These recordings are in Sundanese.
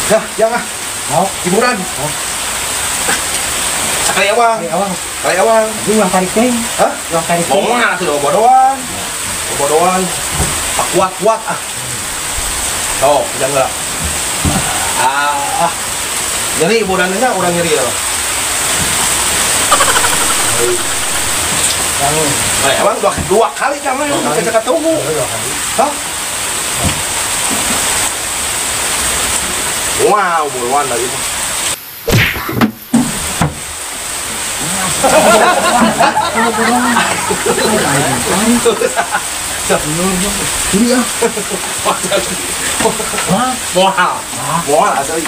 Dah, jangan. Oh, hiburan. Oh. Sekali awang. Sekali awang. Itu uang tarik teh. Hah? Uang tarik teh. Mau mah tuh bodohan. Bodohan. Tak kuat-kuat ah. Oh, jangan lah. Ah. Nyeri hiburannya orang nyeri ya. Eh, abang dua kali kamu cakap tunggu. Hah? Wow, buruan lagi. Wah, asli.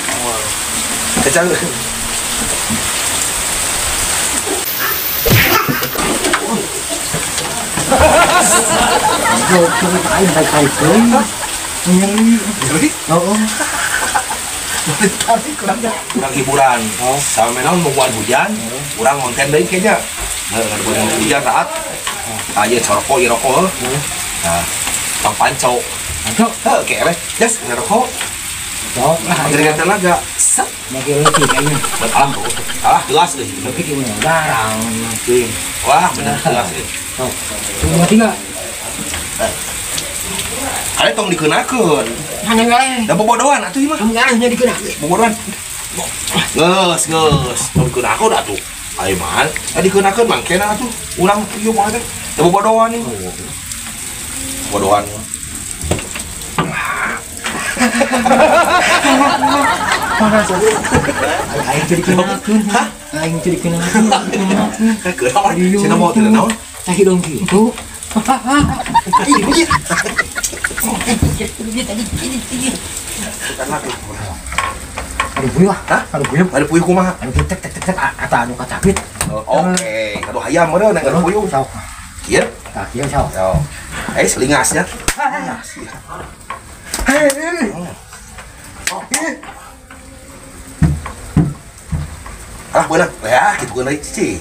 Kecang. Nyeri. Oh. Kurang hiburan. Sama memang nungguan hujan, kurang konten deui kayaknya. Nah, hujan saat. Aya rokok, ieu rokok. Nah, tong panco. Panco. Heuh, kayak we. Jas ngerokok. Sok lah. Jadi tenaga. Set. Make leutik kayaknya. Alah, alah gelas euy. Leutik ieu mah barang. Wah, bener gelas euy. Sok. 2 3. Ada tong dikenakeun. Hanya wae. Da bobodohan atuh ieu mah. Hanya dikenakeun. Bobodohan. Geus, geus. Tong dikenakeun atuh. Ayo mah, dikenakeun mangkena atuh. Urang ieu mah teh. Da bobodohan ieu. Bobodohan. Panas. Aing jadi kenakeun. Hah? Aing jadi kenakeun. Kenaon? Cenah mau teu naon? Tah hidung kitu. Ih, aduh puyuh, hah? Aduh puyuh. Aduh puyuh kumaha? Aduh tek tek tek tek atau anu kacapit. Oke, aduh hayam meureun aduh puyuh. Sok. Kieu? Tah kieu sok. Sok. Eh, selingasnya. Ah, beunang. Ya, kitu geuna cicing.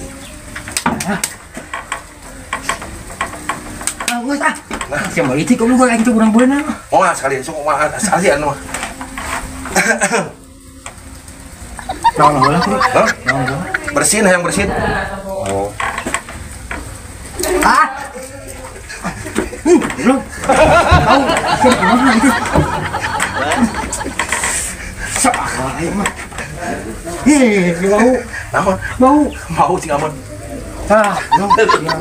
Ah, geus ah. Nah, sia meuli cik goblok aing teh urang beunang. Moal sekali sok moal sekali anu mah. Naon heula tuh? Hah? Naon heula? Bersin hayang bersin. Oh. Ah. Belum. Tahu, sia kumaha gitu. Sok aing mah. Heh, bau. Naon? Bau. Bau cing amun. Ah, belum. Aing.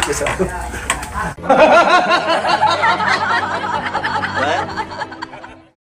Geus.